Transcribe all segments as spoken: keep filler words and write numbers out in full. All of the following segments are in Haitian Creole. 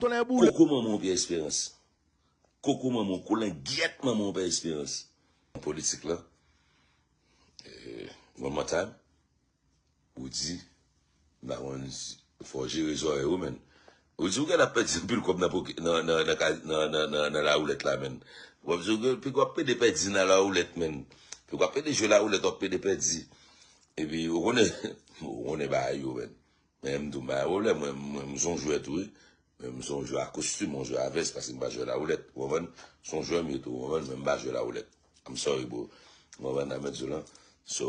Tonnè boule. Koko manman w Pierre Espérance. Koko manman w, kolengyèt manman w Pierre Espérance. Nan politik la, eh, one more time, ou di, m pa konn si, fò w jere zòrèy ou, menn. Ou di ou genlè ap pèdi anpil kòb nan poke, nan, nan, nan, nan, nan, nan, nan lawoulèt la, menn. W ap di w gen, piko w ap pede pèdi nan lawoulèt, menn. Piko w ap pede jwe lawoulèt, w ap pede pèdi. Epi, ou konnen, ou konnen bagay yo, menn. Men m di w, m pa gen pwoblèm, mwen, mwen, m se yon jwè tou, wi. Men m se yon jwè a kostim, yon jwè a vès, paske m pa jwè lawoulèt, ou konprann? Se yon jwè m ye tou, ou konprann? Men m pa jwè lawoulèt. I'm sorry, bro. Ou konprann sa m ap di w lan? So,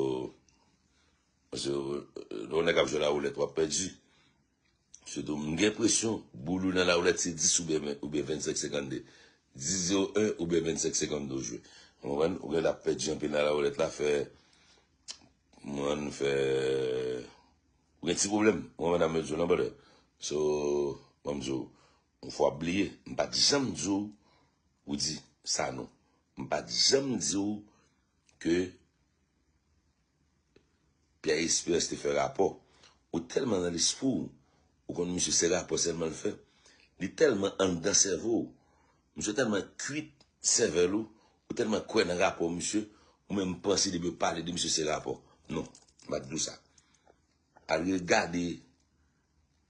paske, euh, lè yon nèg ap jwe lawoulèt, w ap pèdi. Sitou, m gen enpresyon, boul ou nan lawoulèt se dis oubyen ven, oubyen vennsenk senkannde. Dis zewo en oubyen vennsenk senkannde w jwe. Ou konprann? Ou genlè ap pèdi anpil nan lawoulèt la, fè, mwen fè, ou gen ti pwoblèm. Ou konprann sa m ap di w lan, brother? So, ban m di w, yon fwa w ap bliye, m pa t janm di w, ou di sa non. M pa t janm di w ke Pierre Espérance te fè rapò. Ou tèlman nan lespri w, ou konn misye se rapò sèlman l fè. Li tèlman anndan sèvo w. Misye tèlman kwit sèvèl ou, ou tèlman kwè nan rapò misye, ou menm panse depi yo pale de misye se rapò. Non, m pa t di w sa. Al regade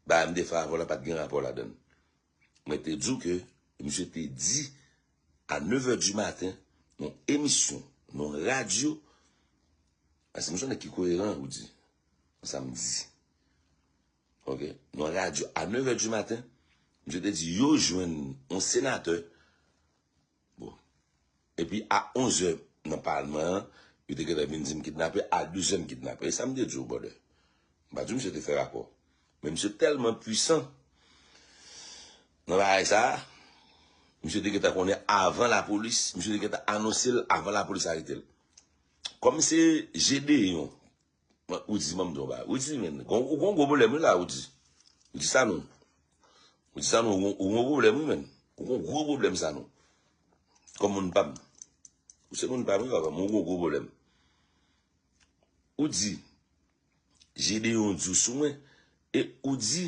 bagay m te fè avè w la, pa t gen rapò ladan l. Mwen te di w ke misye te di a nevè di maten, nan emisyon, nan radyo, paske misye yon nèg ki koyeran, ou di, nan sa m di. Ok? Nan radyo, a nevè di maten, misye te di yo jwenn yon senatè. Bon. Epi a onzè nan palman an, yo te gentan vin di m kidnape, a douzè m kidnape. E sa m te di w, brother. M pa di w misye te fè rapò. Men misye tèlman pwisan nan bagay sa a, misye te gentan konnen avan lapolis, misye te gentan anonse l avan lapolis arete l. Kòm se Gedeon, mwen, ou di, ban m di w yon bagay. Ou di, menn, gon- ou gon gwo pwoblèm, wi, la, ou di. Ou di sa non. Ou di sa non, ou gon- ou gon pwoblèm, wi, menn. Ou gon gwo pwoblèm sa non. Kòm moun pa m. Ou se moun pa m, wi, papa m, ou gon gwo pwoblèm. Ou di, Gedeon di w sou mwen, e ou di,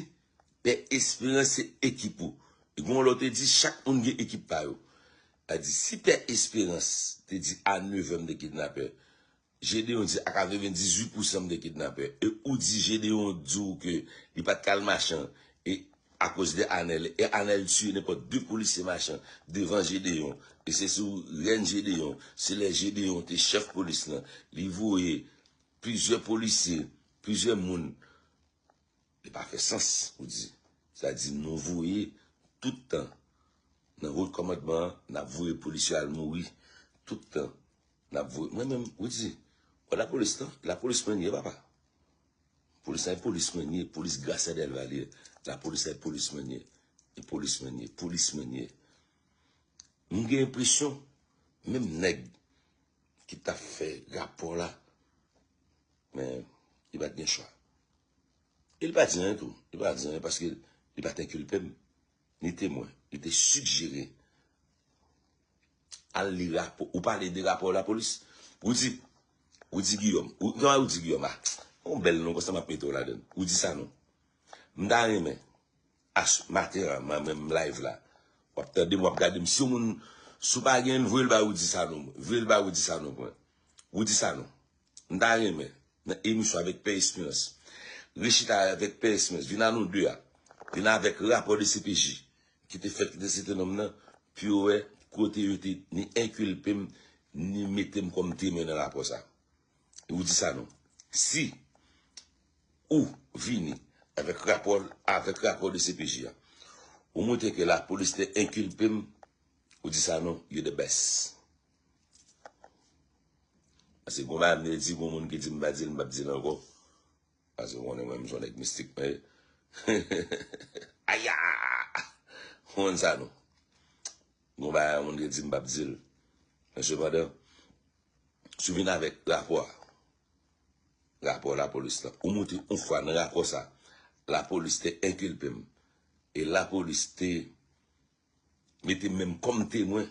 Pè Esperans se ekip ou. E gon lè w te di, chak moun gen ekip pa yo. A di, si Pè Esperans te di a nevè m te kidnapè, Gedeon di a katrevendizuit pousan m te kidnapè. E ou di Gedeon di w ke li pa t ka al machan. E akoz de Anèl. E Anèl tiye nenpòt de polisye machan devan Gedeon. E se sou rèn Gedeon. Se lè Gedeon te chèf polis lan. Li voye plizyè polisye, plizyè moun. Li pa fè sans, ou di. Sa di nou voye tout tan. Nan wot kòmandman an, n ap voye polisye al mouri. Tout tan, n ap voye. Mwen menm, ou di, bon, lapolis lan, lapolis mwen ye, papa. Polis la, e polis mwen ye, polis Grasya Dèlva li ye. Lapolis la, e polis mwen ye. E polis mwen ye, polis mwen ye. M gen enpresyon, menm nèg ki t ap fè rapò la, men li pa t gen chwa. E li pa di anyen tou. Li pa di anyen paske li pa t enkilpe m. Ni temwen. Li te sijere. Al li rapò. Ou pale de rapò lapolis. Ou di, ou di Guillaume. Ou, non, ou di Guillaume. Ah, yon bèl non, konsa m ap mete w ladan l. Ou di sa non. M ta renmen. Ach, maten an, mwen menm live la. W ap tande m, w ap gade m. Si yon moun, si w pa gen l, voye l ba Rudy Sanon. Voye l ba Rudy Sanon pou mwen. Rudy Sanon. M ta renmen, nan emisyon avèk Pè Esperans. Rechita avèk Pè Esperans. Vin a nou de a. Vin avèk rapò de C P J ki te fèt, ki te site nonm nan, pou yo wè kote yo te ni enkilpe m, ni mete m kòm temwen nan rapò sa. Rudy Sanon. Si ou vini avèk rapò, avèk rapò de C P J a, ou montre ke lapolis te enkilpe m, Rudy Sanon, you the best. Paske gon bagay m te di, gon moun ki di m pa di l, m p ap di l ankò. Paske ou konnen mwen, m se yon nèg mistik, men. Aya! Ou konn sa, non? Gon bagay yon moun te di m p ap di l. Men sepandan, si w vin avèk rapò a, rapò lapolis lan, ou montre yon fwa nan rapò sa, lapolis te enkilpe m. E lapolis te mete m menm kòm temwen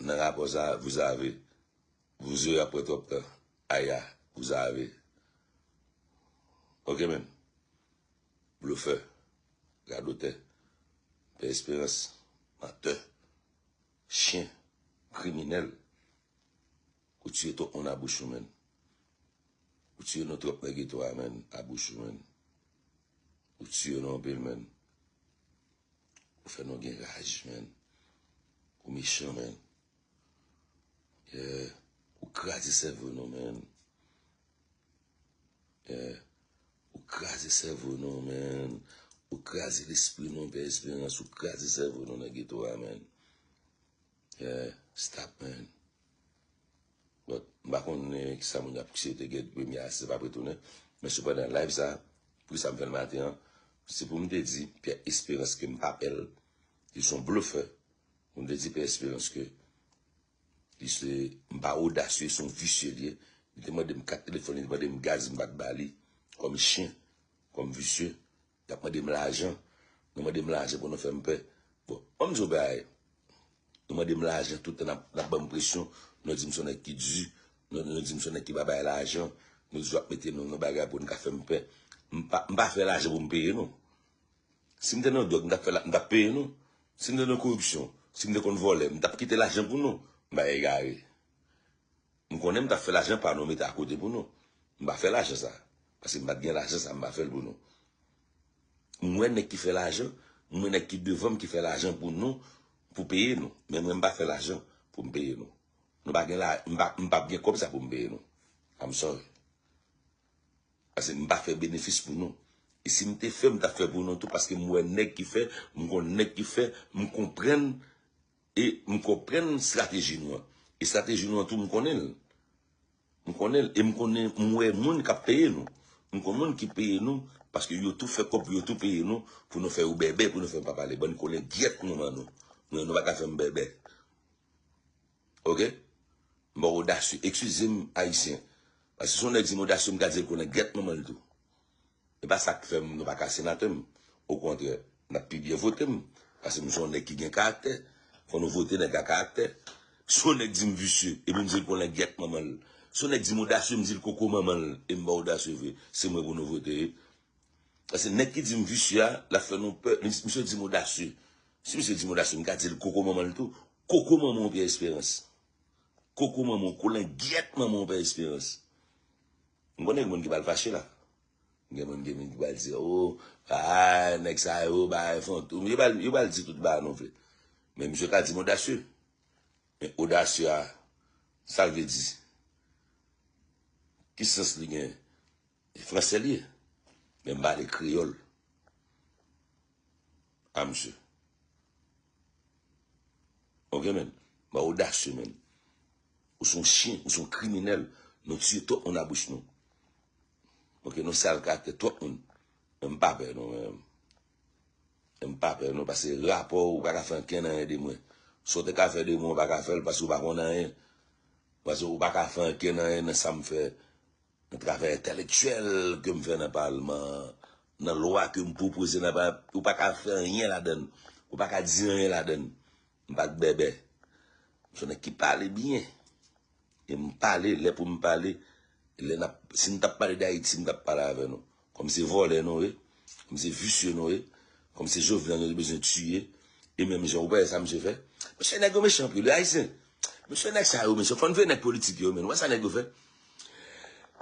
nan rapò sa, vous avez, vous aurez après twòp tan. Aya, vous avez. Ok, menm. Blofè, radotè, Pè Esperans, mantè, chen, kriminèl. Ou tiye twòp moun a bouch ou, menn. Ou tiye nou twòp nan geto a, menn, a bouch ou, menn. Ou tiye nou anpil, menn. Ou fè nou gen raj, menn. Ou mechan, menn. Yeah. Ou kraze sèvo nou, menn. Yeah. Ou kraze sèvo nou, menn. Ou kraze lespri nou, Pè Esperans. Ou kraze sèvo nou nan geto a, menn. Yeah, stop, man. But, m pa konnen kisa moun y ap swete gen premye a, si se pa ap retounen. Men sepandan, live sa, poukisa m fè l maten an, se pou m te di Pierre Espérance ke m pa pè l, li se yon blofè. Pou m te di Pierre Espérance ke li se, m pa odasye, se yon visye li ye. Li te mande m kat telefòn, li te mande m gaz, m pa t ba li. Kòm chen, kòm visye. Y ap mande m lajan. Nou mande m lajan pou nou fè m pè. Bon, ban m di w bagay. Nou mande m lajan tout tan, n ap, n ap ban m presyon. Nou di m se yon nèg ki di. Nou, nou di m se yon nèg ki pa bay lajan. Nou di w ap mete nou nan bagay pou n ka fè m pè. M pa, m pa fè lajan pou m peye nou. Si m te nan dwòg, m t ap fè la, m t ap peye nou. Si m te nan koripsyon, si m te konn vòlè, m t ap kite lajan pou nou. M pa egare. M konnen m t ap fè lajan pa nou mete akote pou nou. M pa fè lajan sa. Paske m pa t gen lajan sa, m pa fè l pou nou. M wè nèg ki fè lajan, m wè nèg ki devan m ki fè lajan pou nou, pou peye nou. Men mwen, m pa fè lajan pou m peye nou. Nou pa gen la, m pa, m p ap gen kòb sa pou m peye nou. I'm sorry. Paske m pa fè benefis pou nou. E si m te fè, m t ap fè pou nou tou, paske m wè nèg ki fè, m konn nèg ki fè, m konprann E m konprann estrateji nou an. Estrateji nou an tou, m konnen l. M konnen l. E m konnen, m wè moun k ap peye nou. M konn moun ki peye nou, paske yo tou fè kòb pou yo tou peye nou, pou nou fè yo bèbè, pou nou fè n pa pale. Bann kolengyèt manman nou. Nou, nou pa ka fè m bèbè. Oke? M pa odasye. Eskize m, Ayisyen. Paske si yon nèg di m odasye, m ka di l kolengyèt manman l tou. E pa sa k fè m, nou pa ka senatè m. Okontrè, n ap pi byen vote m. Paske m se yon nèg ki gen karaktè. Fò nou vote nèg a karaktè. Si yon nèg di m visye, epi m di l kolengyèt manman l. Si yon nèg di m odasye, m di l koko manman l, e m pa odasye vre. Se mwen pou nou vote. Paske nèg ki di m visye a, l ap fè nou pè. Li, misye di m odasye. Si misye di m odasye, m ka di l koko manman l tou. Koko manman w, Pierre Espérance. Koko manman w, kolengyèt manman w, Pierre Espérance. M konnen gen moun ki pral fache la. Gen moun, gen moun ki pral di, "O, a, nèg sa yo, bagay fantom." Yo pral, yo pral di tout bagay nou vle. Men misye ka di m odasye. Men odasye a, sa l vle di? Ki sans li gen? E fransè li ye. Men m pale kreyòl. A, misye. Oke, menn. Ba odasye, menn. Ou se yon chen, ou se yon kriminèl. Nou tiye twòp moun a bouch nou. Oke, nou sal karaktè twòp moun. Men m pa pè nou, menn. Men m pa pè nou, paske rapò ou pa ka fè ankenn anyen de mwen. Sa w te ka fè de mwen, ou pa ka fè l, paske ou pa konn anyen. Paske ou pa ka fè ankenn anyen nan sa m fè. Nan travay entèlektyèl ke m fè nan palman an, nan lwa ke m pwopoze nan palman, ou pa ka fè anyen ladan l. Ou pa ka di anyen ladan l. M pa t bèbè. M se yon nèg ki pale byen. E m pale, lè pou m pale, lè n ap, si m t ap pale d Ayiti, m t ap pale avè nou. Kòm se vòlè nou ye, kòm se visye nou ye, kòm se Jovenel nou te bezwen tiye, e menm jan ou pa wè sa misye fè. Mesye, nèg yo mechan anpil, wi, Ayisyen. Mesye, nèg sa yo, mesye, fò n veye nèg politik yo, menn. Ou wè sa nèg yo fè?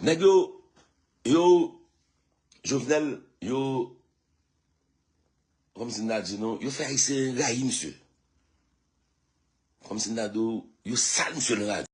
Nèg yo, yo, Jovenel, yo, kòmsi m ta di nou, yo fè Ayisyen rayi misye. Kòmsi m ta di w, yo sal misye nan radyo.